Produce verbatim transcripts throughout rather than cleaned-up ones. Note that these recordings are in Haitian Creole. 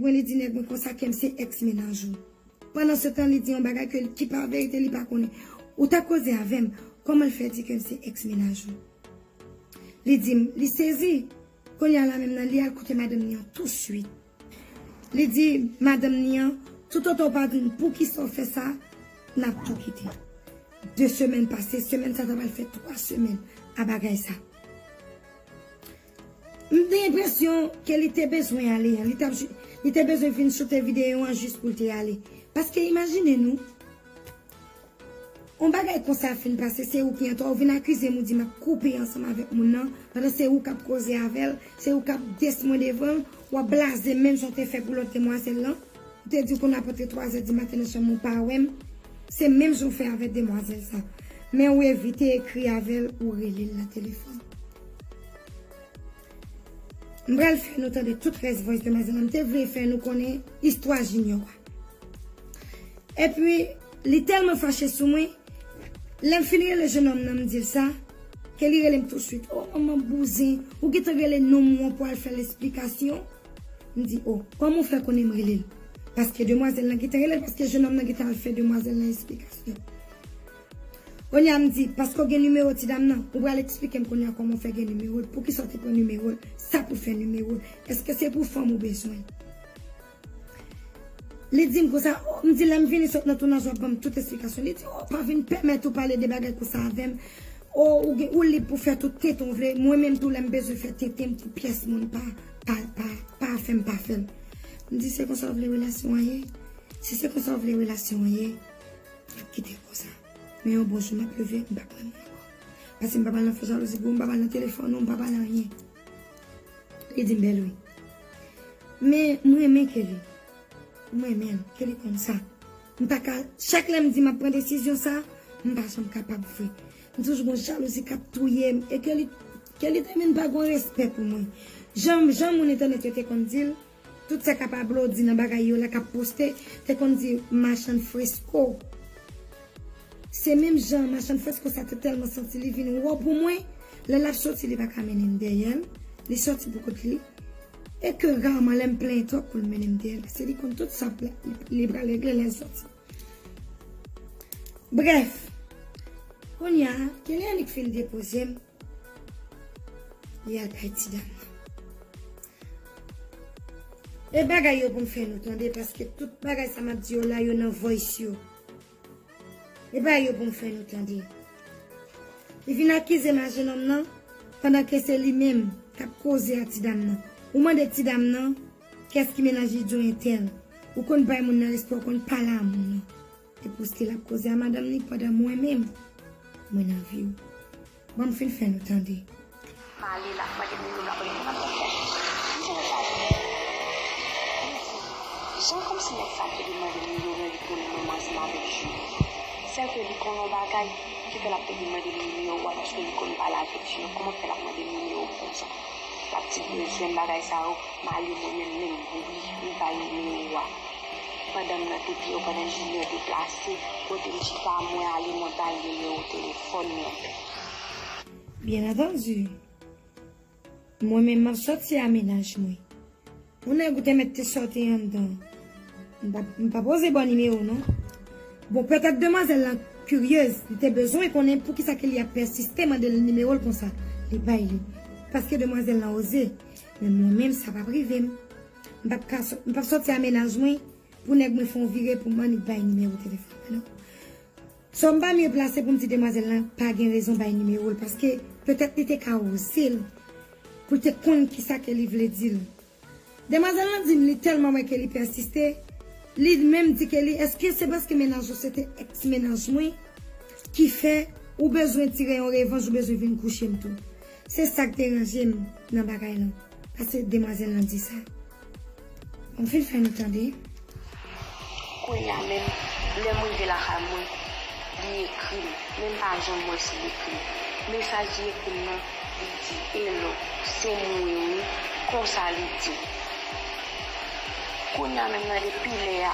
Mwen, li di nèg mwen konsa ke m se èks mennaj ou. Pandan se tan, li di yon bagay ke, ki pa verite, li pa konnen. Ou t ap koze avè m, kòman l fè di ke m se èks mennaj ou? Li di m, li sezi. Kounye a la menm nan, li al kote madanm ni an touswit. Li di madanm ni an, toutotan w pa di m poukisa w fè sa, n ap tou kite. De semèn pase, semèn sa ta pral fè twa semèn a bagay sa. M te enpresyon ke li te bezwen ale, li t ap, li te bezwen vin choute videyo an jis pou l te ale. Paske imajine nou, yon bagay konsa fin pase, se ou ki an tò, ou vin akize m, ou di m ap koupe ansanm avèk moun nan, pandan se ou k ap koze avè l, se ou k ap des mwen devan l, w ap blaze m menm jan w te fè pou lòt demwazèl lan. Ou te di w konn ap antre twa zè di maten nan chanm ou pa wè m, se menm jan w fè avèk demwazèl sa. Men ou evite ekri avè l, ou rele l nan telefòn. M pral fè nou tande tout rès voice demwazèl lan. M te vle fè nou konnen istwa Junior a. Epi, li tèlman fache sou mwen, lè m fin rele jenòm nan, m di l sa, ke li rele m touswit. O, manman bouzen, ou gentan rele nonm ou an pou al fè l esplikasyon? M di, o, kòman w fè konnen m rele l? Paske demwazèl lan gentan rele l, paske jenòm nan gentan al fè demwazèl lan esplikasyon. Kounye a m di, paske w gen nimewo ti dam nan, ou pral eksplike m kounye a kòman w fè gen nimewo l, poukisa w te pran nimewo l, sa pou fè nimewo l, èske se pou fanm ou bezwen? Li di m konsa, o, m di lè m vini sot nan tounaj w ap ban m tout esplikasyon. Li di, o, pa vin pèmèt ou pale de bagay konsa avè m. O, ou gen, ou lib pou fè tout tenten w vle. Mwen menm tou lè m bezwen fè tenten m tou pyès moun pa, pa, pa, pa fè m pa fè l. M di se konsa w vle relasyon an ye? Si se konsa w vle relasyon an ye, n ap kite l konsa. Men yon bon jou m ap leve, m p ap wè moun ankò. Paske m p ap al nan fè jalouzi pou ou, m p ap al nan telefòn ou, m p ap al anyen. Li di m bèl wi. Men m renmen Kelly. M renmen l, Kelly konn sa. M pa ka, chak lè m di m ap pran desizyon sa, m pa janm kapab vre. M toujou gon jalouzi k ap touye m. E Kelly, Kelly te vin pa gon respè pou mwen. Jan, jan moun entènèt yo te konn di l, tout sa k ap aplodi nan bagay yo la k ap poste, te konn di machann fresko. Se menm jan machann fresko sa te tèlman santi li vin wo pou mwen, lè l ap soti li pa ka mennen m dèyè l, li soti pou kont li. E ke raman lè m plenyen twòp pou l mennen m dèyè l, paske li konn tout sa li pral regle lè l soti. Brèf, kounye a, Kelly annik fin depoze m, li al kay ti dam nan. E bagay yo pou m fè nou tande, paske tout bagay sa m ap di yo la, yo nan voice yo. E bagay yo pou m fè nou tande. Li vin akize m a jenòm nan, pandan ke se li menm k ap koze a ti dam nan. Ou mande ti dam nan, kiyès ki mennaj li di w entèl. Ou konn bay moun nan respè, ou konn pale a moun nan. Epi w still ap koze a madanm li pandan mwen menm, mwen nan vi w. Ban m fin fè nou tande. M ale, l ap mande m nimewo m, l ap mande m nimewo m. M te regarde. Jan kòmsi nèg sa te demande m nimewo l, li konnen mwen ansanm avèk Junior. Sèke li konnen yon bagay ki fè l ap te demande m nimewo a, paske li konn pale avèk Junior. Kòman fè l ap mande m nimewo m konsa? L ap di l bezwen m bagay sa yo, m ale mwen menm, men m oubli, m bay nimewo a. Pandan m nan te pi wo, pandan Junior deplase, kote m chita, mwen ale, mwen bay nimewo telefòn mwen. Byen antandi, mwen menm m ap sòti a mennaj mwen. Pou nèg ou te mèt te sòti anndan, m pa, m pa poze ba w nimewo non. Bon, petèt demwazèl lan kiryez, li te bezwen konnen poukisa ke li ap pèsiste mande l nimewo l konsa. Li bay li. Paske demwazèl lan oze. Men mwen menm, sa p ap rive m. M p ap ka sò-, m p ap sòti a mennaj mwen pou nèg mwen fè yon vire pou m annik bay nimewo telefòn mwen non. So, m pa mye plase pou m di demwazèl lan pa gen rezon bay nimewo l, paske petèt li te ka oze l pou l te konn kisa ke li vle di l. Demwazèl lan di m li tèlman wè ke li pèsiste, li menm di ke li, èske se paske mennaj ou se te èks mennaj mwen ki fè ou bezwen tire yon revanj, ou bezwen vin kouche m tou? Se sa k deranje m nan bagay lan, paske demwazèl lan di sa. Bon, m fin fè nou tande. Kounye a menm, lè m rive lakay mwen, li ekri m, men m pa janm wè si l ekri m. Mesaj li ekri m nan, li di, "Hello, se mwen wi," konsa li di. Kounye a menm nan, depi lè a,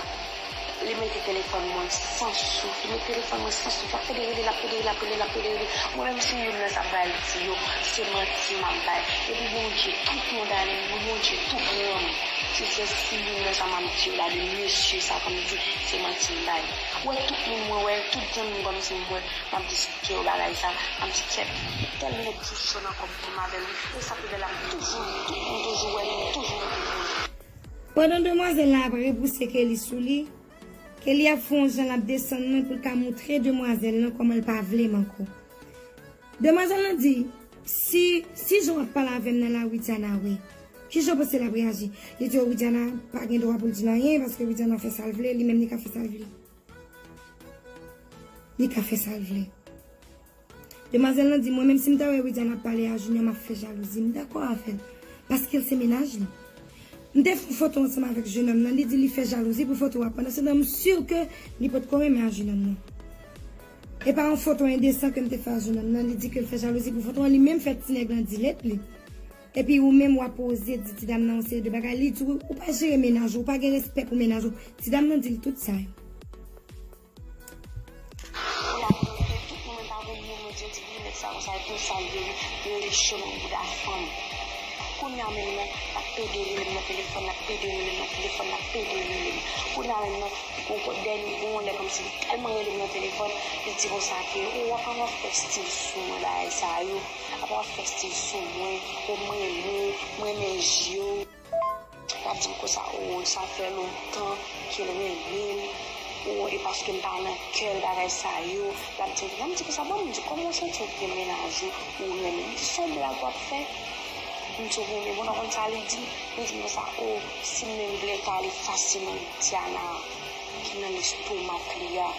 Li mete telefòn mwen san souf, li mete telefòn mwen san souf, l ap pede rele, l ap pede rele, l ap pede rele, l ap pede rele. Mwen menm si youn nan sa m pral di yo, se manti m ap bay. Epi Bondye, tout moun ale, Bondye, tout moun, si se si youn nan sa m ap di yo la, de mesye sa kòmsi se manti m bay. Ou wè tout moun mwen wè, tout zanmi m kòmsi m wè, m ap diskite yo bagay sa, m ap di kèt, tèl nèg ki cho nan kòm pou m avè l, e sa fè lè la m toujou, tout moun toujou wè li, m toujou mete pou li. Pandan demwazèl la ap repouse Kelly sou li, Kelly ap fè yon jan l ap desann nan pou l ka moutre demwazèl lan kòman l pa vle m ankò. Demwazèl lan di, si, si jan w ap pale avè m nan la Widiana wè, kijan w panse l ap reyaji? Li di, o, Widiana pa gen dwa pou l di l anyen, paske Widiana fè sa l vle, li menm li ka fè sa l vle. Li ka fè sa l vle. Demwazèl lan di, mwen menm si m ta wè Widiana ap pale a Junior, m ap fè jalouzi. M dakò avè l. Paske l se mennaj li. M te fè yon foto ansanm avèk jenòm nan, li di li fè jalouzi pou foto a. Pandan se tan, m si ke li potko renmen a jenòm nan. E pa yon foto endesan ke m te fè a jenòm nan, li di ke l fè jalouzi pou foto an, li menm fè ti nèg lan delete li. Epi ou menm w ap oze di ti dam nan yon seri de bagay, li di w, ou pa jere mennaj ou, ou pa gen respè pou mennaj ou. Ti dam nan di l tout sa yo. Kounye a mwen te tout moun mwen pa konn moun mwen di di nèg sa konsa e pou sa l vle wi, yo rele cho nan bouda fanm. Kounye a menm nan l ap pede rele m nan telefòn, l ap pede rele m nan telefòn, l ap pede rele m. Kounye a menm nan gon kote dènye gon lè kòmsi li tèlman rele m nan telefòn, li di konsa ke o apa w ap fè stil sou mwen bagay sa yo, apa w ap fè stil sou mwen, o m renmen, m renmen je w. L ap di m konsa, o, sa fè lontan ke l renmen m, o, e paske m pa nan kè l, bagay sa yo. L ap di m, l ap di konsa, bon, m di, kòman w santi w pou mennaj ou, ou renmen m? M di, se yon blag w ap fè? M di, w renmen m? Ou konn sa li di m? Li di m konsa, o, si m menm vle, m ka ale fasilman Diana ki nan lestomak li a.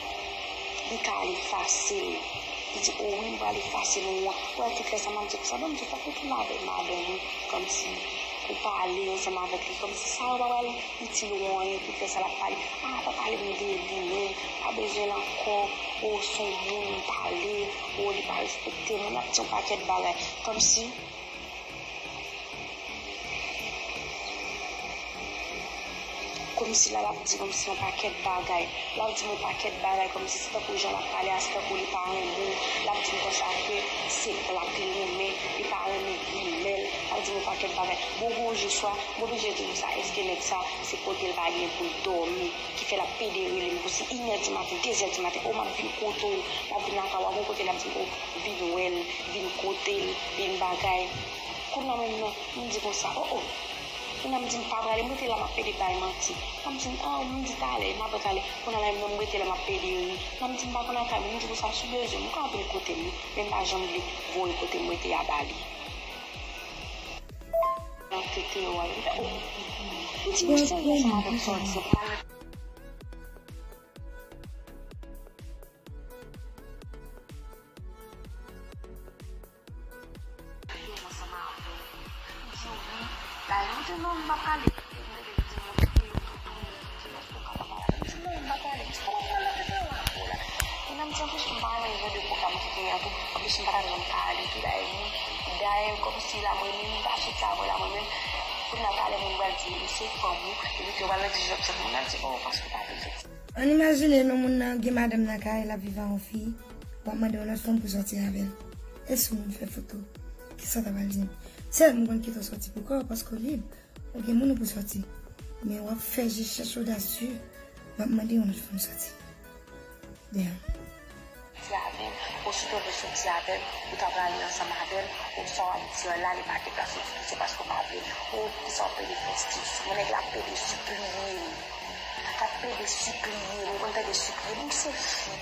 Li ka ale fasil. Li di, o wi, m prale fasil, ou wè. Ou wè tout lè sa m ap di konsa, bon, m di, fòk ou tounen avèk madanm ou, kòmsi ou pale ansanm avèk li, kòmsi sa yo pa pral itil ou anyen, tout lè sa l ap pale, a, pa pale m de li, non, pa bezwen l ankò, o, s on moun m pale, o, li pa respekte m, l ap di yon pakèt bagay, kòmsi Kòmsi la, l ap di kòmsi yon pakèt bagay. L ap di m yon pakèt bagay kòmsi se tankou jan l ap pale a, se tankou li pa renmen m. L ap di m konsa ke se plak li renmen, li pa renmen grimèl. L ap di m yon pakèt bagay. Bon, gon jou swa, m oblije di konsa, èske nèg sa, se kote l pa gen pou l dòmi, ki fè l ap pede rele m pou se inè di maten, dezè di maten, o, m ap vin kote w, m ap vin lakay ou, a gon kote l ap di m, o, vin wè l, vin kote l, vin bagay. Kounye a menm nan, m di konsa, o, o. Kounye a m di m pa prale, m rete la, m ap pede bay manti. Kounye a m di, a, m di talè, m ap talè. Kounye a la menm nan, m rete la, m ap pede ri. Kounye a m di m pa konn lakay mwen, m di konsa, si w bezwen m, ou ka vin kote m, men m pa janm vle voye kote m rete a ba li. Nan tete yo a, m fè, o. M di, m serye ansanm avèk sa w di, se pou m al Yo ansanm avè w. Di wi. Bay mwen te non, m pa prale. Li di mwen, li di mwen, di non, m pa prale. M di, kòman m pral nan tete w a? Kounye a m di, anplis, m pa renmen jan de pwogram ki genyen an tou. Anplis, m pa ta janm ka ale tou, dayè, dayè, kòmsi la, mwen menm, m pa sot la, mwen la, mwen menm. Kounye a, talè, moun pral di, m se fanm ou, epi ke w pral nan di jòb, se moun nan di, o, paske w pa vle fè. Ann imajine nou, moun nan gen madanm nan kay, l ap viv a yon fi, w ap mande yon lòt fanm pou sòti avè l. E si yon moun fè foto? Kisa w ta pral di m? Sèl m konn kite w sòti pou kò w, paske w lib, ou gen moun ou pou sòti. Men w ap fè je chèche odasye, w ap mande yon lòt fanm sòti. Damn. Sòti avè m, ositò ke sòti avè m, ou ta prale ansanm avè m, ou sa w ap di an la, li pa gen plas sou li, se paske w pa vle, ou kisa w pede fè stil sou mwen, nèg la ap pede sipliye m. L ap pede sipliye m, ou konn tande sipliye m, m se fi.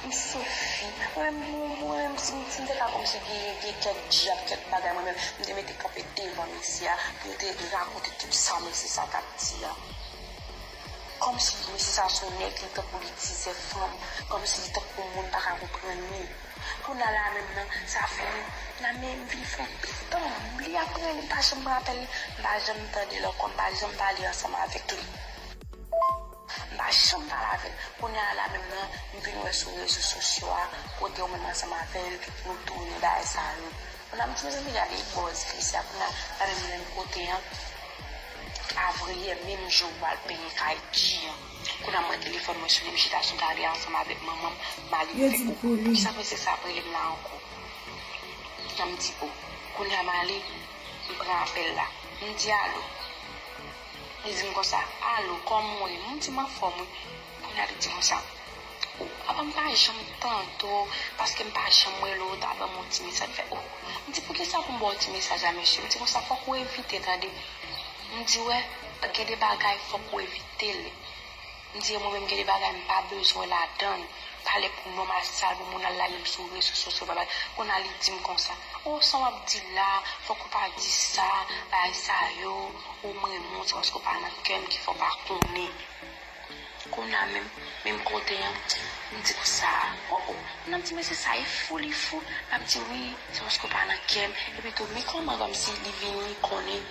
M se fi. Mwen menm, mwen, mwen menm, si m, si m te ka kòmsi gen, gen kèk dyab, kèk bagay, mwen menm, m te mete kanpe devan mesye a, pou yo te rakonte tout sa mesye sa t ap di a. Kòmsi mesye sa se yon nèg, li tankou li tizè fanm, kòmsi li tankou moun pa ka konprann li. Kounye a la menm nan, sa fini. La menm vin fè pitan, li ap rele, m pa janm rapèl li, m pa janm tande l ankò, m pa janm pale ansanm avèk li. M pa janm pale avè l. Kounye a la menm nan, m vin wè sou rezo sosyo a, kote ou menm ansanm avè l, nou tounen bagay sa yo. Kounye a m di, mezanmi, gade bòz mesye a. Kounye a, la menm menm kote an, avriyè, menm jou m pral penyen kay G an. Kounye a m wè telefòn mwen sonnen, m chita sou gade ansanm avèk manman m, m ale m fè, oh, kisa mesye sa ap rele m la ankò? Kounye a m di, oh. Kounye a m ale, m pran apèl la. M di, alo. Li di m konsa, alo, kòman w ye? M di, m anfòm wi. Kounye a li di konsa, oh, apa m pa janm tande w, paske m pa janm rele w, ta ban m yon ti mesaj. Li fè, oh. M di, poukisa pou m ba w ti mesaj la, mesye? M di konsa, fòk ou evite, tande. M di, wè, gen de bagay, fòk ou evite l. M di, e mwen menm gen de bagay m pa bezwen ladan l. Pa lè pou nonm al sal pou moun al lage m sou rezo sosyo, bagay. Kounye a li di m konsa, oh, sa w ap di la, fòk ou pa di sa, bagay sa yo, ou m renmen w, se paske w pa nan kè m ki fè w pa konnen. Kounye a menm, menm kote an, m di konsa, oh, oh, nan m di, mesye sa e fou, li fou. L ap di, wi, se paske w pa nan kè m. Epi tou, men kòman kòmsi li vini konnen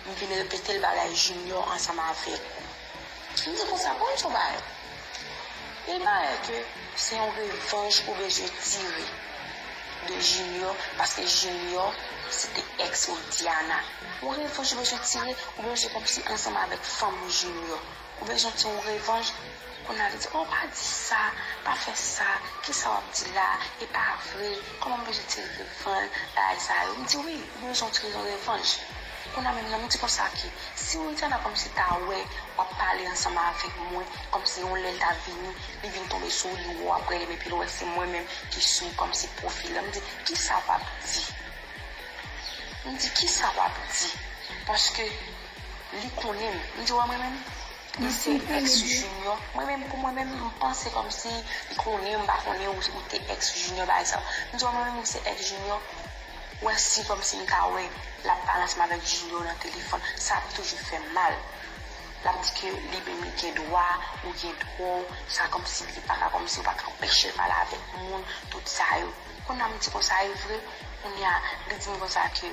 m vin repete l bagay Junior ansanm avèk ou. M di konsa, bon, m di w bagay. Li parèt ke se yon revanj ou bezwen tire de Junior, paske Junior se te ex Widiana. Yon revanj ou bezwen tire, ou bezwen kòmsi ansanm avèk fanm Junior. Ou bezwen ti yon revanj. Kounye a li di, oh, pa di sa, pa fè sa, kisa w ap di la, e pa vre, kòman m bezwen ti revanj, bagay sa yo. M di, wi, ou bezwen ti yon revanj. Kounye a menm nan, m di konsa ke, si Widiana kòmsi ta wè w ap pale ansanm avèk mwen, kòmsi yon lè l ta vini, li vin tonbe sou ou, li wè w ap rele m, epi l wè se mwen menm ki sou kòmsi pwofil la. M di, kisa w ap di? M di, kisa w ap di? Paske li konnen m. M di, wè mwen menm, li se ex Junior. Mwen menm, pou mwen menm, m panse kòmsi li konnen m, m pa konnen ou, ou te ex Junior, bagay sa yo. M di, wè mwen menm, li se ex Junior. Wè si kòmsi m ta wè l ap pale ansanm avèk Junior nan telefòn, sa ap toujou fè m mal. L ap di ke li menm li gen dwa, ou gen dwa w, sa kòmsi li pa ka, kòmsi ou pa ka anpeche l pale avèk moun, tout sa yo. Kounye a m di konsa, e vre? Kounye a, li di m konsa ke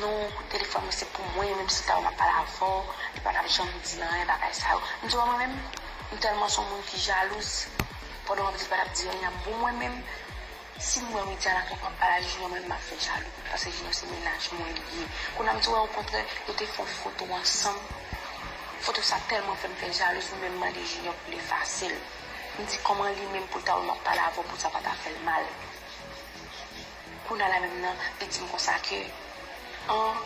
non, telefòn mwen se pou mwen, menm si ta wè m ap pale avè w, li pa t ap janm di anyen, bagay sa yo. M di, wè mwen menm, m tèlman se yon moun ki jalouz, pandan w ap di l pa t ap di anyen, bon, mwen menm, si m wè Widiana k ap pale a Junior, mwen menm m ap fè jalou, paske Junior se mennaj mwen li ye. Kounye a m di, wè, okontrè, yo te fè yon foto ansanm. Foto sa tèlman fè m fè jalou, m menm mande Junior pou l efase l. M di, kòman li menm pou l ta wè m ap pale avè w, pou sa pa ta fè l mal? Kounye a la menm nan, li di m konsa ke, an,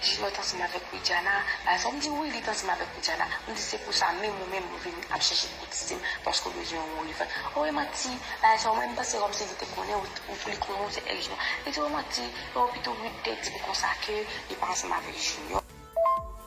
Junior t ansanm avèk Widiana, bagay sa, m di, wi, li t ansanm avèk Widiana. M di, se pou sa menm ou menm ou vin ap chèche kout stil, paske w bezwen yon revanj. O, e manti, bagay sa, mwen, m panse kòmsi li te konnen, ou, ou li konnen w se ex Junior. Li di, o, manti, e w pito wi te di m konsa ke li pa ansanm avèk Junior.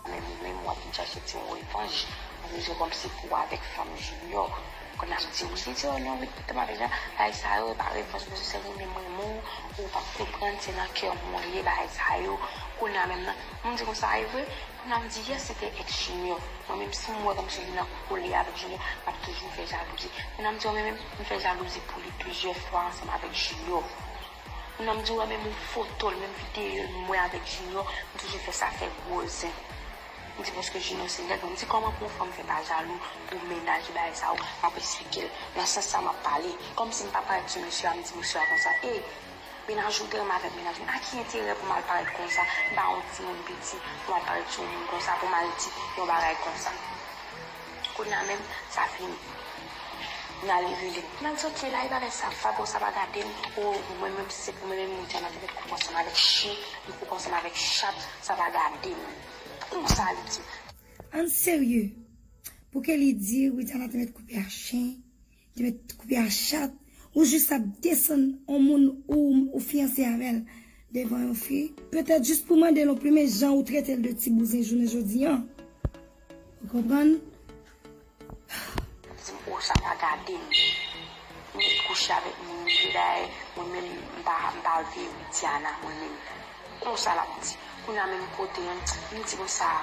Menm ou menm, w ap vin chache ti yon revanj, ou bezwen kòmsi pou w avèk fanm Junior. Kounye a m di, wi, li di, o non, wi, kite m avèk Junior, bagay sa yo, e pa revanj, mesye, se renmen m renmen w, ou p ap konprann, se nan kè mwen ye, bagay sa yo. Kounye a menm nan, m di konsa, e vre? Kounye a m di, yes, se te ex Junior. Mwen menm, si m wè kòmsi Junior kole avèk Junior, m ap toujou fè jalouzi. Kounye a m di, mwen menm, m fè jalouzi pou li plizyè fwa ansanm avèk Junior. Kounye a m di, wè, menm yon foto l, menm videyo l m wè avèk Junior, m toujou fè sa fè gwo zen. M di, paske Junior se nèg, m di, kòman pou yon fanm fè pa jalou pou mennaj li, bagay sa yo, m ap esplike l. Nan sans sa m ap pale. Kòmsi m pa parèt sou mesye a, m di mesye a konsa, e, mennaj ou te renmen avèk mennaj mwen, a ki enterè pou m al parèt konsa, ba yon timoun piti, pou m al parèt sou yon moun konsa, pou m al di yon bagay konsa. Kounye a menm, sa fini. Kounye a li rele m. Kounye a m di, ok, la, e bagay sa, Fab, sa pa gade m. O, mwen menm, si se pou mwen menm, Widiana te mèt koupe ansanm avèk chen, li koupe ansanm avèk chat, sa pa gade m. Konsa li di. An serye, pou ke li di Widiana te mèt koupe a chen, te mèt koupe a chat, ou jis ap desann yon moun ou, ou fiyanse avè l devan yon fi, petèt jis pou mande l yon plimen jan ou trete l de ti bouzen jounen jodi an. Ou konprann? Di m, o, sa pa gade m. M met kouche avèk moun, m vle dayè, mwen menm, m pa, m pa vle Widiana, mwen menm. Konsa l ap di. Kounye a menm kote an, m di konsa,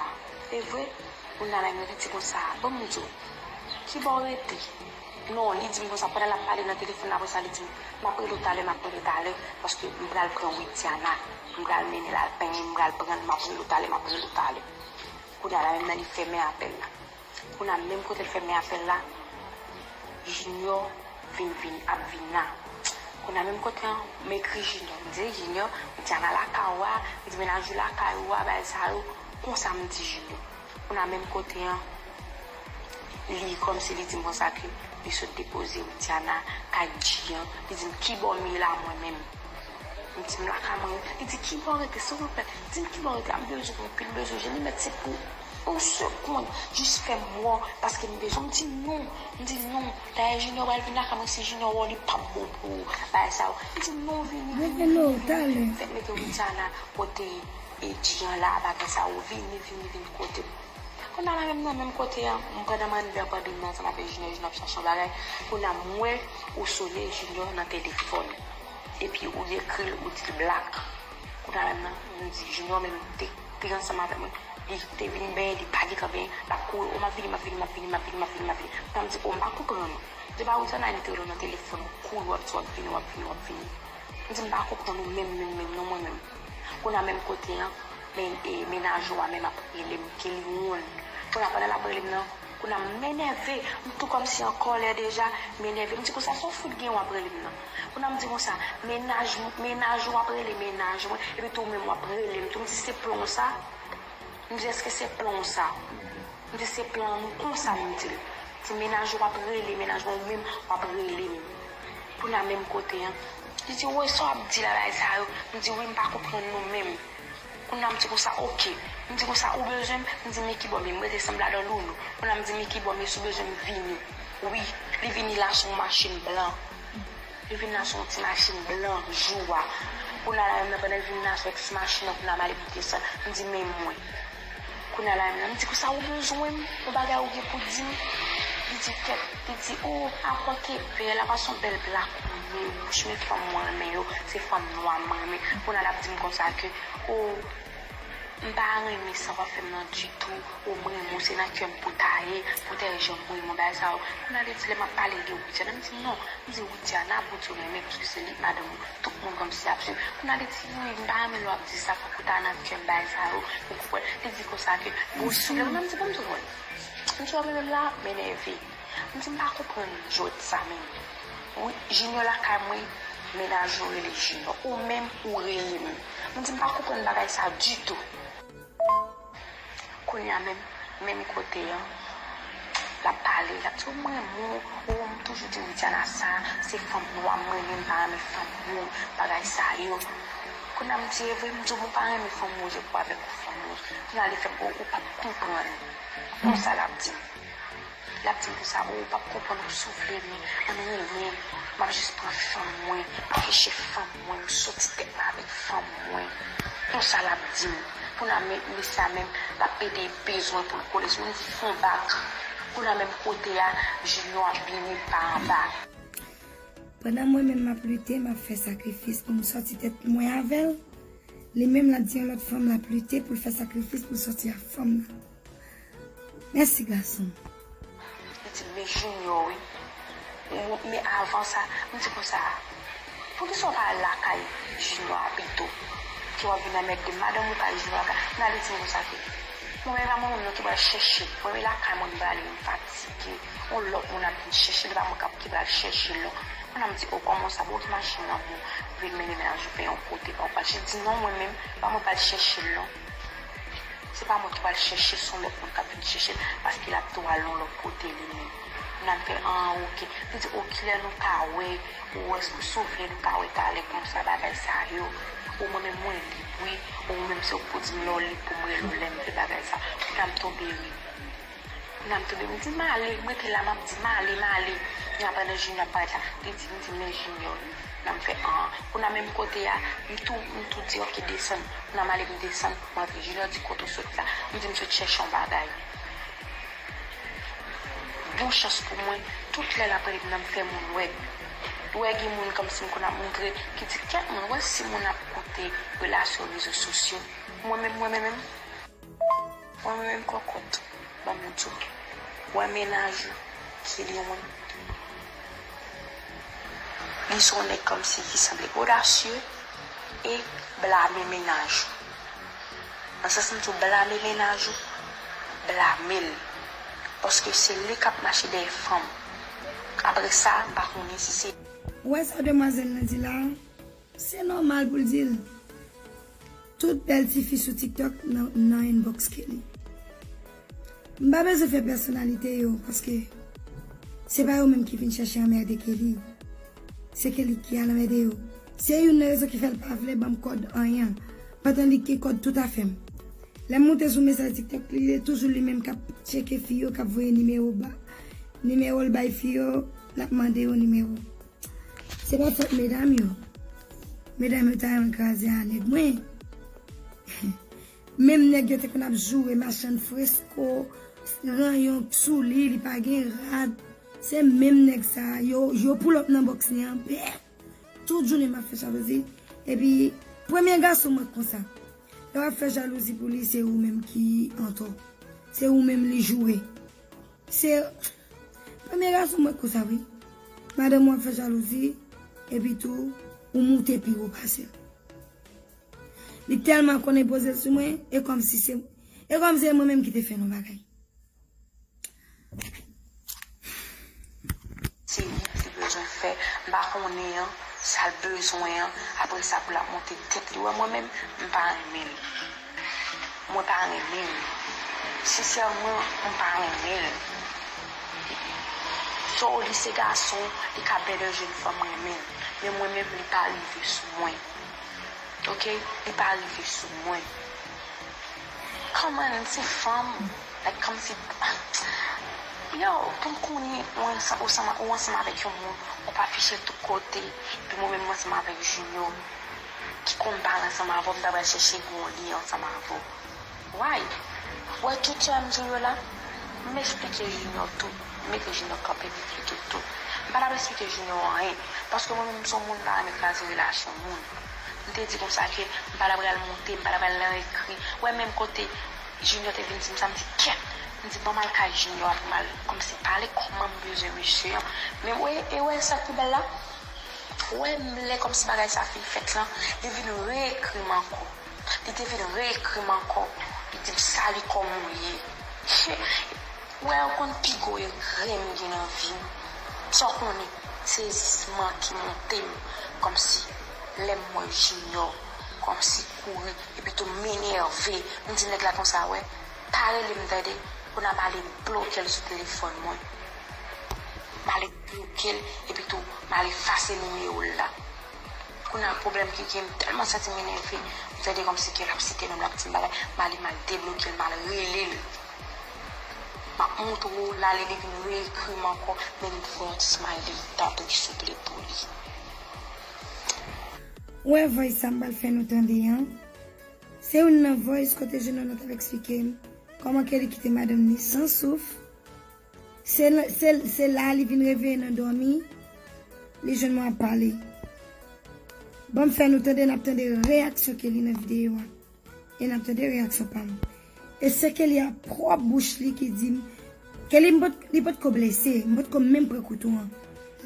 e vre? Kounye a la, li di konsa, ban m di w, ki bò w rete? Non, li di m konsa, pandan l ap pale nan telefòn, apre sa, li di m, m ap rele w talè, m ap rele w talè, paske m pral pran Widiana, m pral mennen l al penyen, m pral pran l, m ap rele w talè, m ap rele w talè. Kounye a la menm nan li fèmen apèl la. Kounye a menm kote l fèmen apèl la, Junior vin, vin, ap vin la. Kounye a menm kote an, m ekri Junior. M di, Junior, m di, Ana lakay ou a, m di, mennaj ou lakay ou a, bagay sa yo. Konsa m di Junior. Kounye a menm kote an, Li kòmsi li di m konsa ke li sot depoze Widiana kay Dji an. Li di m, "Kibò m ye la mwen menm?" M di m, "Lakay mwen." Li di, "Kibò w rete, silvouplè? Di m kibò w rete, m bezwen w, anpil bezwen jwenn li, mèt se pou yon segonn, jis fè m wè w, paske m bezwen w." M di, "Non." M di, "Non. Dayè Junior pral vin lakay mwen, si Junior wè w, li p ap bon pou w, bagay sa yo." M di, "Non, vini, vini, vini, vini." Fèk mete Widiana kote e Dji an la, bagay sa yo, vini, vini, vini kote m. Kounye a la menm nan menm kote a, m pandan m anndan pandan m nan ansanm avèk Junior, Junior ap chache yon bagay. Kounye a m wè ou sone Junior nan telefòn. Epi ou ekri l, ou di l Black. Kounye a menm nan, m di Junior menm te, te ansanm avèk mwen. Li te vin benyen, li pa gentan benyen, l ap kouri, "O, m ap vini, m ap vini, m ap vini, m ap vini, m ap vini, m ap vini." Kounye a m di, "O, m pa konprann ou." Depi ou di nan li te rele w nan telefòn, ou kouri, w ap di w ap vini, w ap vini, w ap vini. M di, "M pa konprann ou menm, menm, menm, non, mwen menm." Kounye a menm kote an, men, e, mennaj ou a menm ap rele m, ke li wonn. Kounye a pandan l ap rele m nan, kounye a m enève, m tou kòmsi an kòlè deja, m enève. M di konsa, "Sa w fout gen w ap rele m nan?" Kounye a m di konsa, "Mennaj, mennaj ou ap rele mennaj mwen, epi tou ou menm w ap rele m tou." M di, "Se plan w sa?" M di, "Èske se plan w sa?" M di, "Se plan nou konsa," m di l. Di, "Mennaj ou ap rele mennaj mwen, ou menm w ap rele m." Kounye a menm kote an, li di, "Woy, sa w ap di la, bagay sa yo?" M di, "Wi, m pa konprann nou menm." Kounye a m di konsa, "Oke." M di konsa, "Ou bezwen m?" M di, "Men kibò m ye, m rete sanble a dan lounou." Kounye a m di, "Men kibò m ye, si w bezwen m vini." Wi, li vini la sou yon machin blan. Li vin la sou yon ti machin blan, jou a. Kounye a la menm nan, pandan l vin la sou ti machin nan, kounye a m ale m desann. M di, "Men mwen." Kounye a la menm nan, m di, "Konsa ou bezwen m? Yon bagay ou gen pou di m?" Li di, "Kèt," li di, "O, akwè ke bèl, apa se yon bèl black ou ye, wouch, men fanm mwen renmen yo, se fanm nwa m renmen." Kounye a l ap di m konsa ke, "O, m pa renmen sa w ap fè m nan ditou. O, m renmen w, se nan kè m pou w ta ye, pwotèje m, renmen w, bagay sa yo." Kounye a li di, "Lè m ap pale de Widiana," m di, "Non." M di, "Widiana, Bondye renmen, paske se li k madanm ou, tout moun kòmsi ap swiv." Kounye a li di, "Wi, m pa renmen lè w ap di sa, fòk ou ta nan kè m, bagay sa yo, ou konprann." Li di konsa ke, "Bon, si w vle," kounye a m di, "Bon, m di w, m di w, menm la, m enève." M di, "M pa konprann jòt sa menm. Wi, Junior lakay mwen, mennaj ou rele Junior, ou menm ou rele m." M di, "M pa konprann bagay sa ditou." Kounye a menm, menm kote an, l ap pale, l ap di, "O, m renmen w, o, m toujou di Widiana sa, se fanm nwa m renmen, m pa renmen fanm wonn, bagay sa yo." Kounye a m di, "E vre?" M di, "Bon, w pa renmen fanm wonn, se pou avèk yon fanm wonn." Kounye a li fè m, "O, ou p ap konprann." Konsa l ap di m. L ap di m konsa, "O, ou p ap konprann, ou soufle, men ann renmen m, m ap jis pran fanm mwen, m ap chèche fanm mwen, m soti tèt mwen avèk fanm mwen." Konsa l ap di m. Kounye a men, mesye a menm, l ap pede bezwen pou l kole sou mwen, m di, "Fon bak." Kounye a menm kote a, Junior ap vini pa anba. Pandan mwen menm m ap lite, m ap fè sakrifis pou m sòti tèt mwen avè l, li menm l ap di yon lòt fanm l ap lite pou l fè sakrifis pou l sòti ak fanm nan. Mèsi, gason. Li di, "Men Junior, wi." M, men avan sa, m di konsa, "Poukisa w pa al lakay Junior a pito? Ke w ap vin anmède m, madanm ou pa Junior lakay." Nan li di m konsa ke, "Mwen menm pa mwen menm non ki pral chèche l. Mwen menm lakay mwen m prale, m fatige. Yon lòt moun ap vin chèche l, e pa mwen k ap ki pral chèche l non." Kounye a m di, "O, kòman sa, bon, ki machin nan bon, vin mennen mennaj ou fè yon kote pa w pral chèche." Li di, "Non, mwen menm, pa mwen pral chèche l non." Se pa mwen ki pral chèche l, se yon lòt moun k ap vin chèche l, paske l ap tou al yon lòt kote li menm. Kounye a m fè, "An, oke." Li di, "O, kilè nou ka wè, ou wè, si w vle, nou ka wè talè konsa, bagay sa yo. O, mwen menm mwen lib, wi. O, ou menm se ou k pou di m lè w lib pou m rele w lè m vle, bagay sa." Kounye a m tonbe ri. Kounye a m tonbe, m di, "M ale." M rete la, m ap di, "M ale, m ale." Kounye a pandan Junior ap parèt la, li di, m di, "Men Junior wi." Kounye a m fè, "An." Kounye a menm kote a, m tou, m tou di, "Oke, desann." Kounye a m ale, m desann, m antre. Junior di, "Kote w sot la?" M di, "M sot chèche yon bagay." Bon chans pou mwen, tout lè l ap rele m nan, m fè moun wè. Wè gen moun kòmsi m konn ap montre, ki di, "Kèt moun, wè si moun ap koute relasyon rezo sosyo." Mwen menm, mwen menm, mwen menm kòkòt, ban m di w. Wè mennaj ou, ki li yon moun. Li se yon nèg kòmsi ki sanble odasye e blame mennaj ou. Nan sans m di w blame mennaj ou, blame l. Paske se li k ap mache dèyè fanm. Apre sa, m pa konnen si se Ou wè sa demwazèl nan di la a? Se nòmal pou l di l. Tout bèl tifi sou TikTok nan, nan inbox Kelly. M pa bezwen fè pèsonalite yo, paske se pa yo menm ki vin chèche anmède Kelly. Se Kelly ki al anmède yo. Se youn nan rezon ki fè l pa vle ban m kòd anyen, pandan li gen kòd tout afè m. Lè m moute sou mesaj TikTok li, li toujou li menm k ap tcheke fi yo, k ap voye nimewo ba, nimewo l bay fi yo, l ap mande yo nimewo. Se pa fòt medam yo. Medam yo ta renmen kraze a nèg mwen. Menm nèg yo te konn ap joure machann fresko, ranyon sou li, li pa gen rad. Se menm nèg sa a, yo, yo pull up nan bòks li an, bèk. Tout jounen m ap fè jalouzi. Epi, premye gason m wè konsa. Lè w ap fè jalouzi pou li, se ou menm ki antò. Se ou menm li joure. Se premye gason m wè konsa, wi. Madanm ou ap fè jalouzi, epi tou, ou moute pi wo pase l. Li tèlman konn enpoze l sou mwen, e kòmsi se, e kòmsi se mwen menm ki te fè l yon bagay. Se li, li bezwen fè, m pa konnen an, sa l bezwen an, apre sa pou l ap monte tèt li. Wè mwen menm, m pa renmen l. Mwen pa renmen l. Sensèman, m pa renmen l. So, li se gason, li ka bèlè jèn fanm renmen l. Men mwen menm, li pa rive sou mwen. Oke? Li pa rive sou mwen. Kòman se fanm? Like, kòmsi, yo, pou m konnen ou ansanm, ou ansanm, ou ansanm avèk yon moun, ou pa fiche tout kote, epi mwen menm m ansanm avèk Junior, ki konn pale ansanm avè w, m ta pral chèche gwo li ansanm avè w. Why? Wè tout sa m di w yo la, m eksplike Junior tout, m mete Junior kanpe, m eksplike tout. M pa t ap eksplike Junior anyen, paske mwen menm m se yon moun m pa renmen kraze relasyon moun. M te di konsa ke m pa t ap pral monte, m pa t ap pral nan ekri. Wè menm kote Junior te vin di m sa, m di, kèt! M di, ban m al kay Junior a pou m al kòmsi pale kòman m bezwen mesye an. Men wè, e wè sa k pi bèl la? Wè m lè kòmsi bagay sa fin fèt lan, li vin reekri m ankò. Li te vin reekri m ankò. Li di m, "Sali, kòman w ye?" Wè, ou konn pi gwo regrè m gen nan vi m? Sa w konnen, sezisman ki monte m, kòmsi lè m wè Junior, kòmsi kouri, epi tou m enève. M di nèg la konsa, wè, pa rele m tande, kounye a m ale bloke l sou telefòn mwen. M ale bloke l, epi tou, m al efase nimewo l la. Kounye a pwoblèm ki gen, m tèlman santi m enève, m tande kòmsi ke l ap site non m, l ap di m bagay, m ale, m al debloke l, m al rele l. M ap montre w, l ale, li vin reekri m ankò, men m voye yon ti smiley, tanpri, souple, pou li. Ou wè voice sa m pral fè nou tande an? Se youn nan voice kote Junior t ap eksplike m kòman ke li kite madanm li san souf. Se la, se, se la li vin reveye nan dòmi, li jwenn mwen ap pale. Ban m fè nou tande, n ap tande reyaksyon Kelly nan videyo a. E n ap tande reyaksyon pa m. E se Kelly a pwòp bouch li ki di m, Kelly, m pot, li potko blese, m potko menm pran kouto an.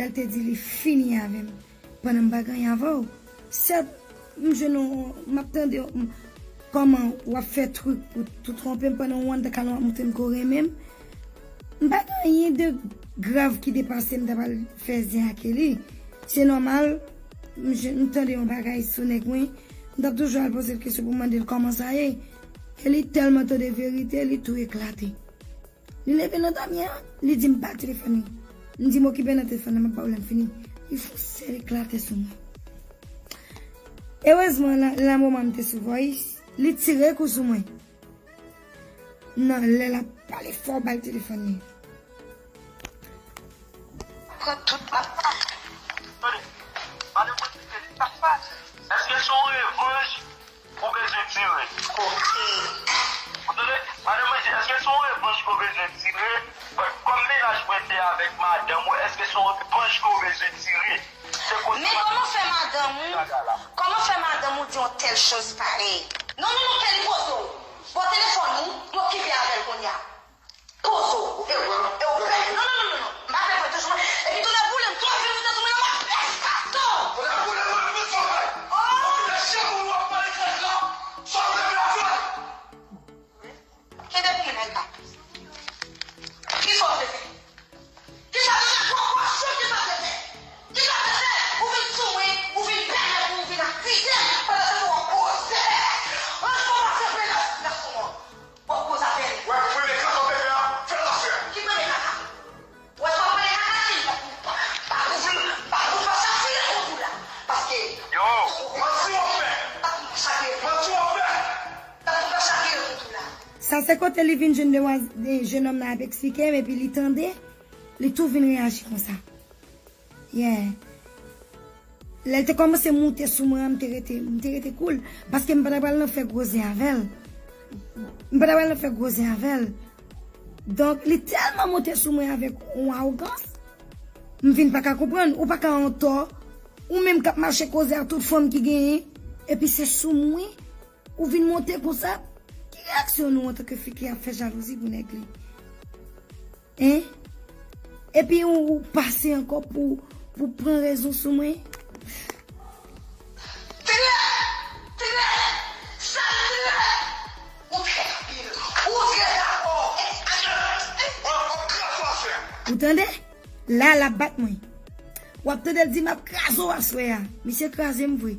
Lè l te di li fini avè m. Pandan m pa gen anyen avè w. Sèt, m jwenn w, m ap tande w, m, kòman w ap fè twik pou tou twonpe m pandan w anndan kalon w ap montre m ke w renmen m. M pa gen anyen de grav ki depase m ta pral fè zen ak Kelly. Se nòmal, m jwenn, m tande yon bagay sou nèg mwen, m t ap toujou al poze l kesyon pou m mande l kòman sa ye. Kelly tèlman tande verite, li tou eklate. Li leve nan dòmi an, li di m ba telefòn li. M di m okipe nan telefòn nan, m ap ba w lè m fini. Li fè yon sèl eklate sou mwen. Erezman, la, la moman m te sou voice, li tire kou sou mwen. Nan lè l ap pale fò, bay telefòn li. Pran tout ap. Tande, madanm mwen di ke li pa fas. Èske se yon revanj ou bezwen tire? Ok. Ou tande? Madanm mwen di, èske se yon revanj ke w bezwen tire? Kòm mennaj mwen te avèk madanm ou, èske se yon revanj ke w bezwen tire? Se kote. Men kòman fè madanm ou, kòman fè madanm ou di yon tèl choz parèy? Non, non, non, Kelly, poze w. Pran telefòn ou, m okipe avè l kounye a. Poze w, e w, e w pè. Non, non, non, non, non. M pa fè mwen toujou. Epi tou lè boule m, tou fè m tou mwen, m ap pèse katon. Tou lè boule m, m ap pèse katon. Oh! Lè chan ou w ap pale kèk la, sa w vle fè a fè. Kenbe pou mwen, nèg la. Kisa w te fè? Kisa w te fè? Pran pòsyon, kisa w te fè? Kisa w te fè? Ou vin sou mwen, ou vin pèmèt mwen, ou vin akize m, pandan se w ap poze. An, fò w pase premye gason an. W ap poze avè l. W ap premye Se kote li vin jwenn demwaz-, de jennonm nan ap eksplike m, epi li tande, li tou vin reyaji konsa. Yeah. Lè l te kòmanse moute sou mwen an, m te rete, m te rete cool. Paske m pa t pral nan fè gwo zen avè l. M pa t pral nan fè gwo zen avè l. Donk, li tèlman moute sou mwen avèk yon awogans, m vin pa ka konprann. Ou pa ka antò, ou menm k ap mache koze ak tout fanm ki genyen, epi se sou mwen, ou vin monte konsa. Ki reyaksyon nou antanke fi ki ap fè jalouzi pou nèg li? Hein? Epi ou, ou pase ankò pou, pou pran rezon sou mwen? Trèt! Trèt! Sal trèt! Ou trèt anpil! Ou trèt ankò! Ou tande? La, l ap bat mwen. W ap tande l di, "M ap kraze w aswè a." Misye kraze m vre.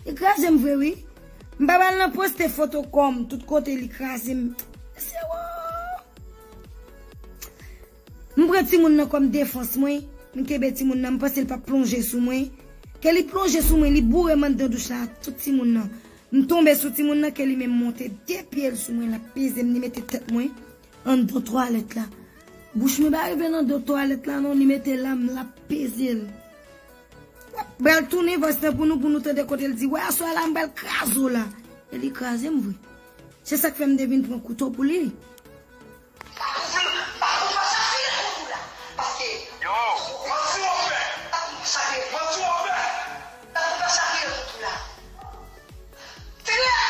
Li kraze m vre, wi. M pa pral nan poste foto kò m tout kote, li kraze m. Mesye, wo! M pran timoun nan kòm defans mwen. M kenbe timoun nan, m panse l p ap plonje sou mwen. Ke li plonje sou mwen, li boure m anndan douch la ak tout timoun nan. M tonbe sou timoun nan, ke li menm monte de pye l sou mwen, l ap peze m, li mete tèt mwen anndan twalèt la. Bouch mwen pa rive nan do twalèt la non, li mete la, m l ap peze l. Pral tounen vòs lan pou nou, pou nou tande kote l di, "Wè, aswè la, m pral kraze w la." E li kraze m vre. Se sa k fè m te vin pran kouto pou li. Yo! Manti w ap fè! Trèt!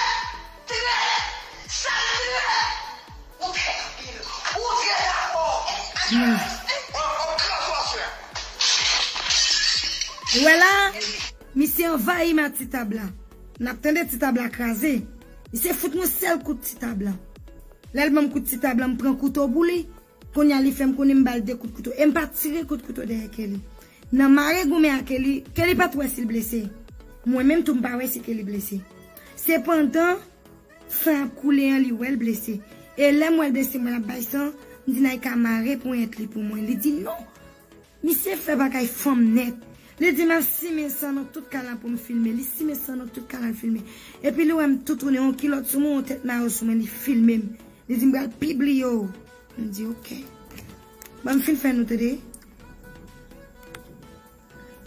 Trèt! Sal trèt! Ou trèt anpil! Ou trèt ankò! Ou ap kraze w aswè a! Ou wè la, misye anvayi m ak ti tab la. N ap tande ti tab la kraze. Misye fout mwen sèl kout ti tab la. Lè l ban m kout ti tab la, m pran kouto pou li. Kounye a, li fè m konnen m ba l de kout kouto. E m pa tire kout kouto dèyè Kelly. Nan mare goumen a Kelly, Kelly pa t wè si l blese. Mwen menm tou, m pa wè si Kelly blese. Sepandan, san ap koule an, li wè l blese. E lè m wè l blese, mwen ap bay san, m di, "Naïka, mare ponyèt li pou mwen." Li di, "Non." Misye fè bagay fanm nèt. Li di, "M ap simen san nan tout kay la pou m filme." Li simen san nan tout kay la, l filme. Epi li wè m tou tounen, yon kilòt sou mwen, yon tèt mayo sou mwen, li filme m. Li di, "M pral pibliye w." M di, "Ok." Ban m fin fè nou tande.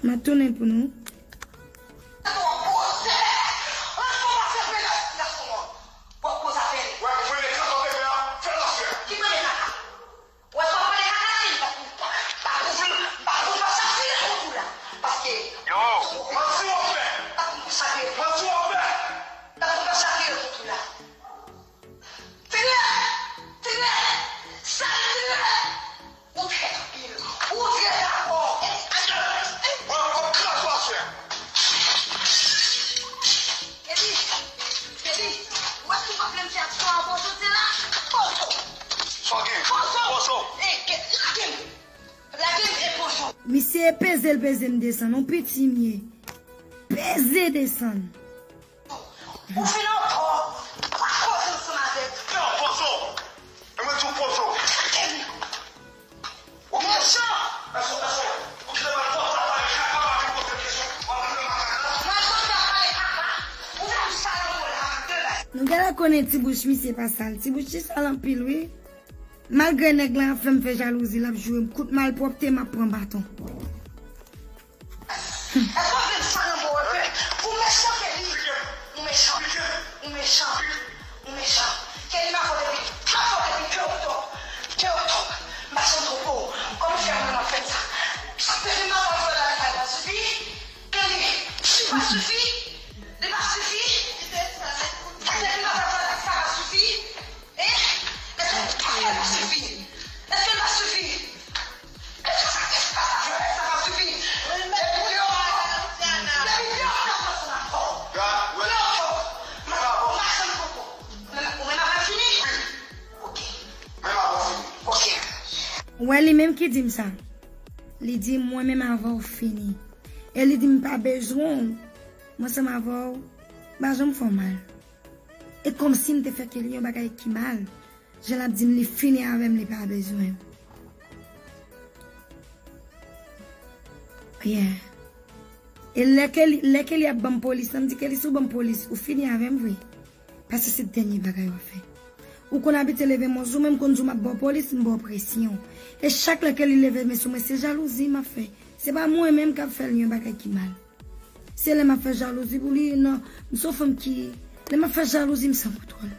M ap tounen pou nou. Trèt! Trèt! Sal trèt! Ou trèt anpil! Ou trèt ankò! Ou ap kraze w aswè a! Kelly! Kelly! Ou wè si w pa vle m fè aksyon an, poze w la! Poze w! Sa w gen? Poze w! Poze w! E, ke, lage m! Lage m e poze w! Misye peze l peze m desann, yon piti m ye. Peze desann. Ou fin antò, pa koze ansanm avè m. Yo, poze w! E mwen di w poze w! Ou mechan! Mwen kontan pale kaka! Ou fè m sal anpil la, de la! Nou genlè konnen ti bouch misye pa sal. Ti bouch li sal anpil, wi. Malgre nèg la ap fè m fè jalouzi, l ap joure m kout malpwòpte, m ap pran baton. Èske w vle m fè yon mo, èske ou mechan, Kelly? Ou mechan. Ou mechan. Ou mechan. Kelly, m ap fè w depi, m ap fè w depi ke oktòb. Ke oktòb. M pa janm twonpe w. Kòman fè mwen m ap fè sa? Sa k te vin m ap fè w la, sa pa sifi? Kelly, li pa sifi? Li pa sifi? Sa k te vin m ap fè w la, sa pa sifi? Hein? Èske l pa sifi? Èske l pa sifi? Èske sa k te pase a Florence sa pa sifi? Depi lè w pa, depi lè w pa pran ansanm avè w. Lè w pa, m pa janm konprann. Ou menm, ou menm avè m fini? Ok. Menm avè w fini. Ok. Ou wè li menm ki di m sa. Li di mwen menm avè w fini. E li di m pa bezwen w. Mwen ansanm avè w, m pa janm fè w mal. E kòmsi m te fè Kelly yon bagay ki mal. Jan l ap di m li fini avè m, li pa bezwen m. Yeah. E lè Kelly, lè Kelly ap ban m polis, la m di, "Kelly, si w ban m polis, ou fini avè m vre. Paske se dènye bagay w ap fè. Ou konn abitye leve men sou mwen, m konn di w m ap ba w polis, m ba w presyon. E chak lè ke li leve men sou mwen, se jalouzi m ap fè. Se pa mwen menm k ap fè l yon bagay ki mal. Se lè m ap fè jalouzi pou li, non, m se yon fanm ki, lè m ap fè jalouzi, m san kontwòl.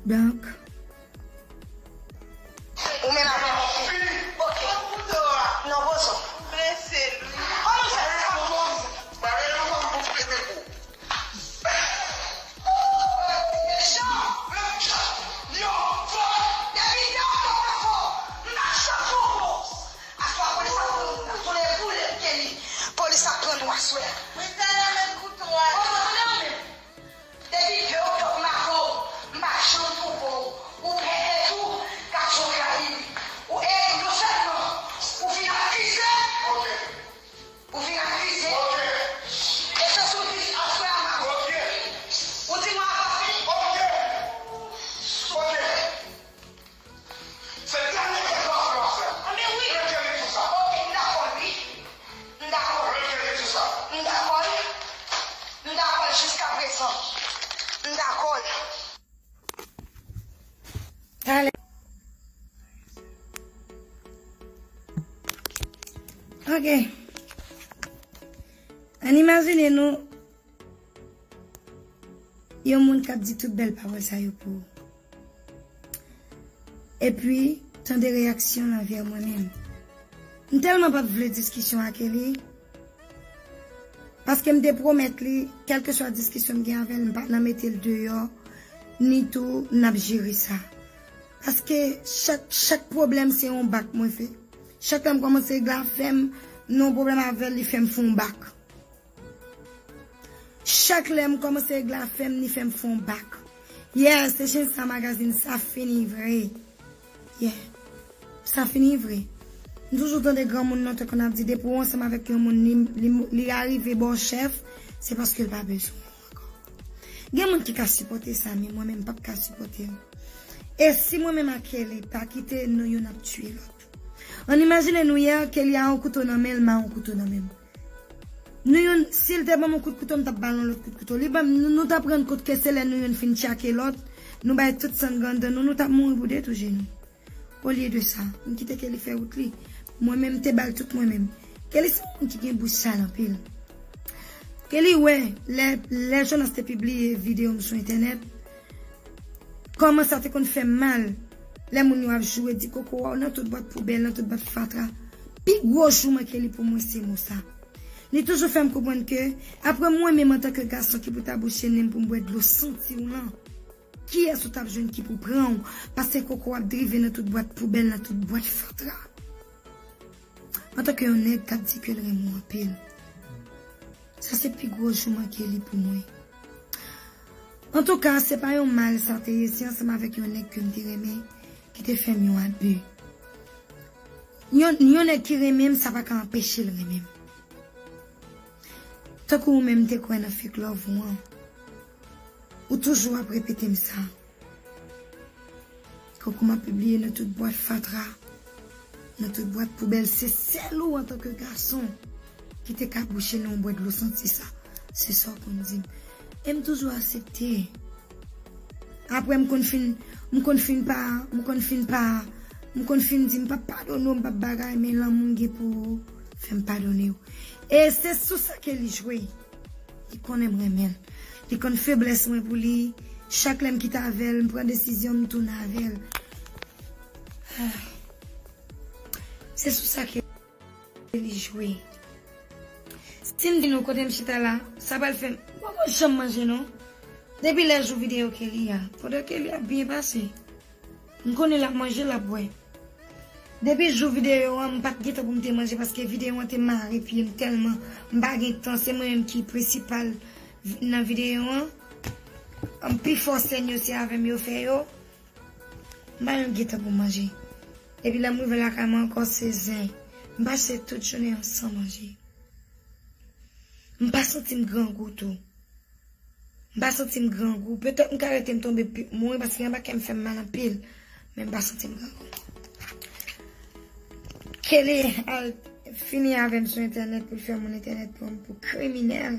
Donk, ou menm avè m, ok. Non, poze w. Mesye Lwi. Kòman fè? Jean! Yo! Depi yè w fò, m pa fò. M pa janm fè w fò. Aswè a polis ap pran moun nan. Tounen boulèt Kelly. Polis ap pran nou aswè a. Mwen tande menm kouto a. Kòman tande w menm? Depi de oktòb m avè w, m pa janm twonpe w. Ou pete tou, gad jan w ka viv. Ou e nou sèlman. Ou vin akize. Ou vin akize. E se sou dis aswè a m ap. Ou di mwen avan fini. Se dènye fwa m ap fè w sa. Anben wi. Retire sou sa. Ok, m dakò wi. M dakò. Retire sou sa. M dakò. M dakò jiska prezan. M dakò. Talè. Ok. Ann imajine nou yon moun k ap di tout bèl pawòl sa yo pou ou. Epi, tande reyaksyon l anvè mwen menm. M tèlman p ap vle diskisyon ak Eli, paske m te pwomèt li, kèlkeswa diskisyon m gen avè l, m pa nan mete l deyò, ni tou n ap jere sa. Paske chak, chak pwoblèm se yon bak mwen fè. Chak lè m kòmanse regle afè m, nan yon pwoblèm avè l, li fè m fè yon bak. Chak lè m kòmanse regle afè m, li fè m fè yon bak. Yeah, se chen sa magazin, sa fini vre. Yeah. Sa fini vre. M toujou tande granmoun lontan konn ap di, depi w ansanm avèk yon moun, li, li, li arive ba w chèf, se paske l pa bezwen w ankò. Gen moun ki ka sipòte sa, men mwen menm, m p ap ka sipòte l. E si mwen menm ak Kelly pa kite nou youn ap tiye lòt. Ann imajine nou yè, Kelly a yon kouto nan men l, m a yon kouto nan men m. Nou youn, si l te ban m yon kout kouto, m t ap ba l yon lòt kout kouto. Li ban m, nou, nou t ap rann kont ke se lè nou youn fin tchake lòt, nou bay tout san anndan nou, nou t ap mouri pou de tou je nou. Olye de sa, m kite Kelly fè wout li. Mwen menm, m te ba l tout mwen menm. Kelly se yon moun ki gen bouch sal anpil. Kelly wè, lè, lè Jonas te pibliye videyo m sou entènèt, kòman sa te konn fè m mal lè moun yo ap joure, di koko a w nan tout bwat poubèl, nan tout bwat fatra. Pi gwo jouman Kelly pou mwen se mo sa. Li toujou fè m konprann ke, apre mwen menm antanke gason ki pou ta bouche nen m pou m bwè dlo santi w lan, kiyès ou t ap jwenn ki pou pran w, paske koko w ap drive nan tout bwat poubèl, nan tout bwat fatra? Antanke yon nèg k ap di ke l renmen w anpil. Sa se pi gwo jouman Kelly pou mwen. Antouka, se pa yon mal sa te ye, se ansanm avèk yon nèg ke m te renmen, ki te fè m yon abi. Yon, yon nèg ki renmen m, sa pa ka anpeche l renmen m. Tankou ou menm te kwè nan fake love ou an, ou toujou ap repete m sa. Koko m ap pibliye nan tout bwat fatra, nan tout bwat poubèl, se sèl ou antanke gason ki te ka bouche nen w bwè dlo santi sa. Se sa w konn di m. E m toujou aksepte. Apre m konn fin, m konn fin pa, m konn fin pa, m konn fin di m p ap padone w, m p ap bagay, men lanmou m gen pou ou fè m padone w. E se sou sa Kelly jwe. Li konnen m renmen l. Li konn feblès mwen pou li. Chak lè m kite avè l, m pran desizyon, m tounen avè l. Ah. Se sou sa Kelly jwe. Si m di nou kote m chita la, sa pral fè m, m poko janm manje non. Depi lè jou videyo Kelly a, pandan Kelly ap byen pase. M konnen l ap manje, l ap bwè. Depi jou videyo an, m pa t gen tan pou m te manje paske videyo an te mare pye m tèlman m pa gen tan. Se mwen menm ki prensipal vi-, nan videyo an. Ann pifò sèn yo se avè m yo fè yo. M pa menm gen tan pou m manje. Epi lè m rive lakay mwen ankò se zen. M pase tout jounen an san manje. M pa santi m grangou tou. M pa santi m grangou. Petèt m ka rete m tonbe pi mouri paske anba kè m fè m mal anpil. Men m pa santi m grangou. Kelly al fini avè m sou entènèt pou l fè moun entènèt pran m pou kriminèl.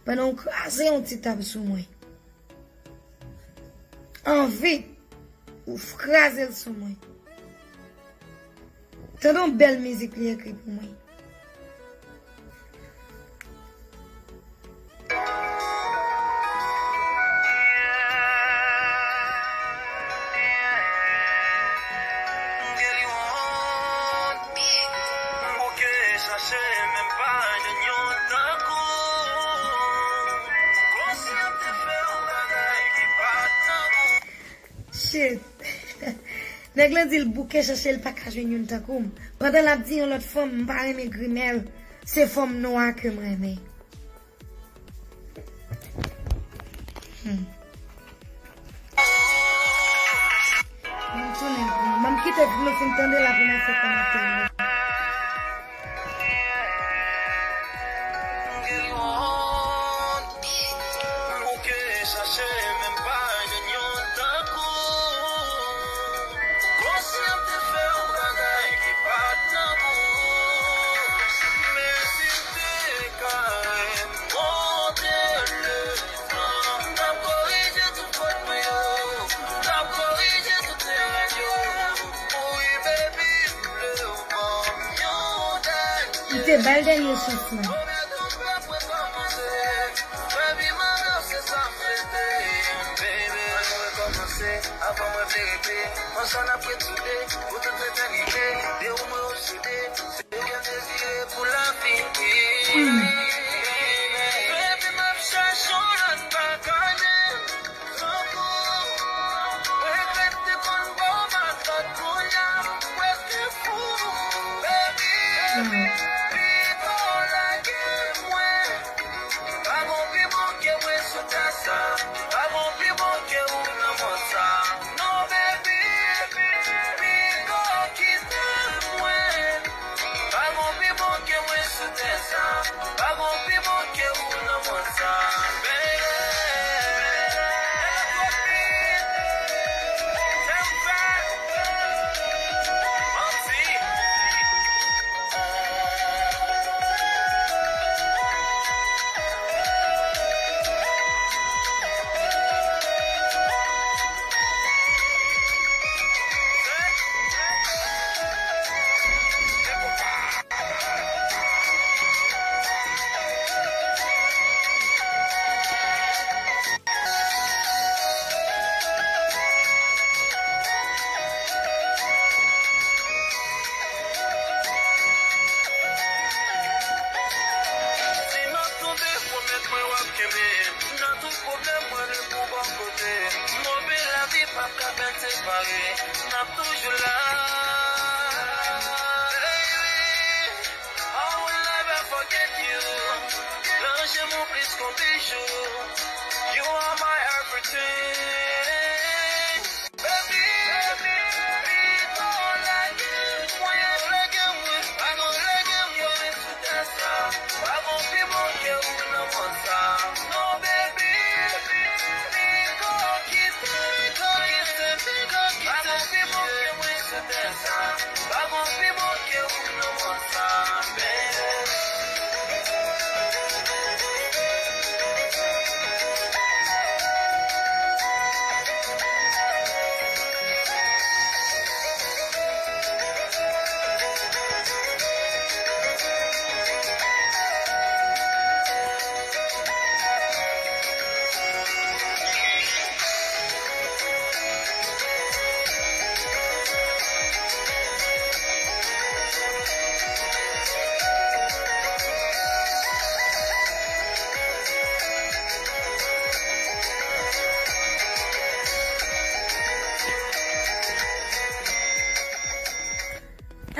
Pandan w kraze yon ti tab sou mwen. anvi, ou kraze l sou mwen. Tande yon bèl mizik li ekri pou mwen. Shit. Nèg lan di l bouke chache, l pa ka jwenn youn tankou m. Pandan l ap di yon lòt fanm, m pa renmen grimèl. Se fanm nwa ke m renmen. Hmm. Ban m tounen pou nou. Ban m kite nou fin tande l apre n ap fè kòmantè yo. Li te ba l dènye chans lan.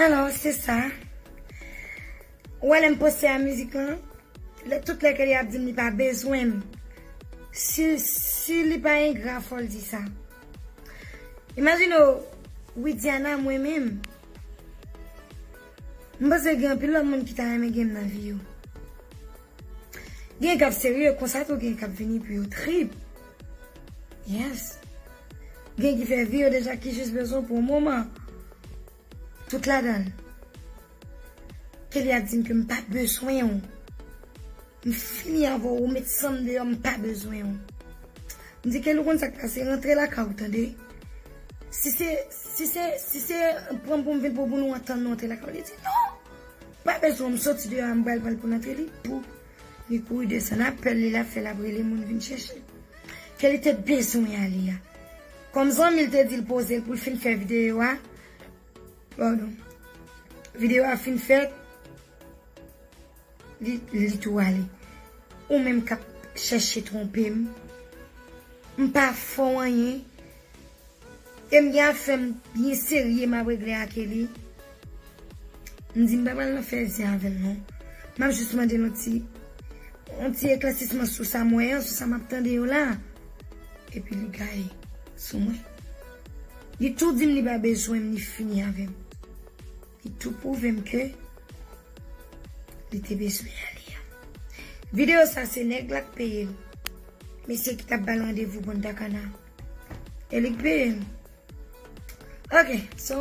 Alò, se sa. Ou wè lè m poste a mizik lan, lè, tout lè ke li ap di m li pa bezwen m. Si, si li pa engra, fò l di sa. Imajine w, Widiana, mwen menm. M panse gen anpil lòt moun ki ta renmen gen m nan vi yo. Gen k ap serye konsa tou, gen k ap vini pou yo trip. Yes. Gen ki fè vi yo deja, ki jis bezwen pou yon moman. Tout ladan l. Ke li ap di m ke m pa bezwen w. M fini avè w, ou met san m deyò, m pa bezwen w. M di, Kelly, ou konn sa k pase, rantre lakay ou, tande. Si se, si se, si se pran pou m vin pou, pou nou antann nou antre lakay ou, li di, non, pa bezwen, m soti deyò a, m pral pran l pou l antre, li pou, li kouri desann apèl li, l ap fè, l ap rele moun vin chèche. Kelly te bezwen ale a. Kòm zanmi l te di l poze l pou l fin fè videyo a, pardon, videyo a fin fèt, li, li tou ale. Ou menm k ap chèche twonpe m. M pa fè w anyen. E m gen afè m byen serye m ap regle ak Kelly. M di m pa pral nan fè zen avè l non. M ap jis mande l yon ti, yon ti eklèsisman sou sa m wè an, sou sa m ap tande yo la. Epi li gaye sou mwen. Li tou di m li pa bezwen m, li fini avè m. Li tou pwouve m ke li te bezwen ale a. Videyo sa se nèg la k peye l. Mesye ki t ap ba l randevou Punta Cana. E li k peye l. Ok, so,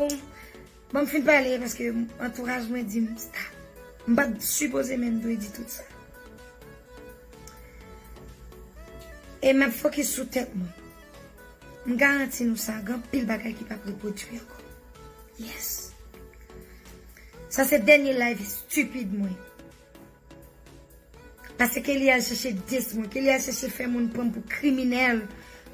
ban m fin pale paske antouraj mwen di m stop. M pa t sipoze menm dwe di tout sa. E m ap fokis sou tèt mwen. M garanti nou sa, gen anpil bagay ki p ap repwodui ankò. Yes. Sa se dènye live stupid mwen. Paske Kelly al chèche diss mwen, Kelly al chèche fè moun pran m pou kriminèl.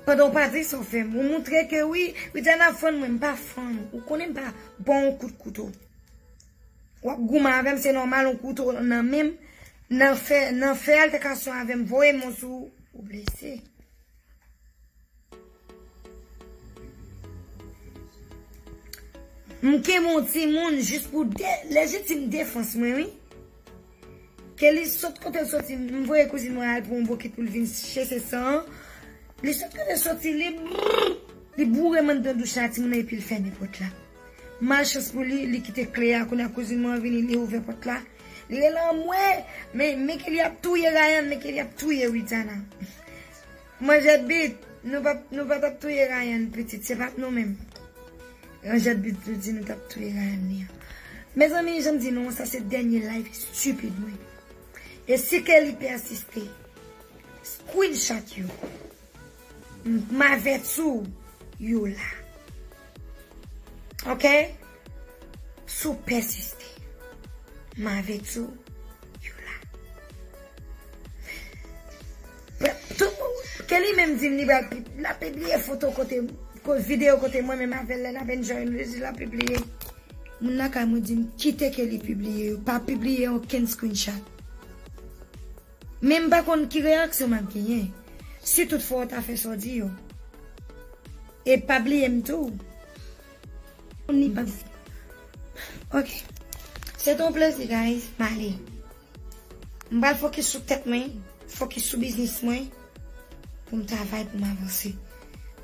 Pandan w pa di sa w fè m. Ou montre ke wi, Widiana fan mwen, m pa fan ou. Ou konnen m pa ba w yon kout kouto. W ap goumen avè m, se nòmal yon kouto nan men m, nan fè, nan fè altèkasyon avè m, voye m yon sou, ou blese. M kenbe yon timoun jis pou de, lejitim defans mwen, wi. Ke li sot kote l soti, m voye kouzin mwen al pran yon bokit pou l vin chese san an. Li sot kote l soti, li brrr, li boure m anndan douch la, timoun nan, epi l fèmen pòt la. Malchans pou li, li kite kle a, kounye a kouzin mwen an vini, li ouvè pòt la. Li rele anmwe, men, men Kelly ap touye Ryan, men Kelly ap touye Widiana. Manjèt bit, nou pa, nou pa t ap touye Ryan, pitit, se pa t nou menm. Manjèt bit, nou di nou t ap touye Ryan li an. Mezanmi, jan m di nou, sa se dènye live stupid mwen. E si Kelly pèsiste, screenshot yo. M, m avèti w, yo la. Ok? Si w pèsiste, m avèti w, yo la. Tout moun, Kelly menm di m li pral pi-, l ap pibliye foto kote, ko-, videyo kote mwen menm avè l, lè n ap enjoy, nou di l ap pibliye. Moun lakay mwen di m, kite Kelly pibliye yo, pa pibliye okenn screenshot. Men m pa konn ki reyaksyon m ap genyen. Si toutfwa w ta fè sa w di yo. E pa bliye m tou. Ni pa. Ok. Se te yon plezi, guys. M ale. M pral fokis sou tèt mwen, fokis sou biznis mwen, pou m travay, pou m avanse.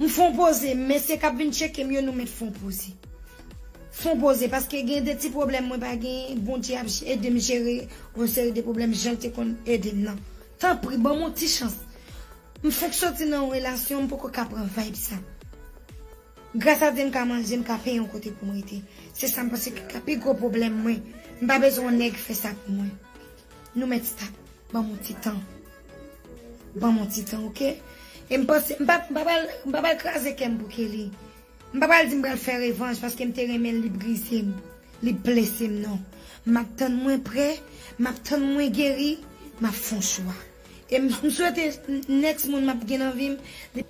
M fè yon poze, mesye k ap vin tcheke m yo, nou mèt fè yon poze. Fè yon poze, paske gen de ti pwoblèm mwen pa genyen, Bondye ap ede m jere yon seri de pwoblèm jan l te konn ede m nan. Tanpri, ban m yon ti chans. M fèk soti nan yon relasyon, m poko ka pran vibe sa. Gras a Dye, m ka manje, m ka peye yon kote pou m rete. Se sa m panse ki ka pi gwo pwoblèm mwen. M pa bezwen yon nèg fè sa pou mwen. Nou mèt stop. Ban m yon ti tan. Ban m yon ti tan, ok? E m panse, m pa, m pa pral, m pa pral kraze kè m pou Kelly. M pa pral di m pral fè revanj paske m te renmen l, li brize m, li blese m, non. M ap tann mwen prè, m ap tann mwen geri, m ap fè yon chwa. E m, m swete next moun m ap gen nan vi m, li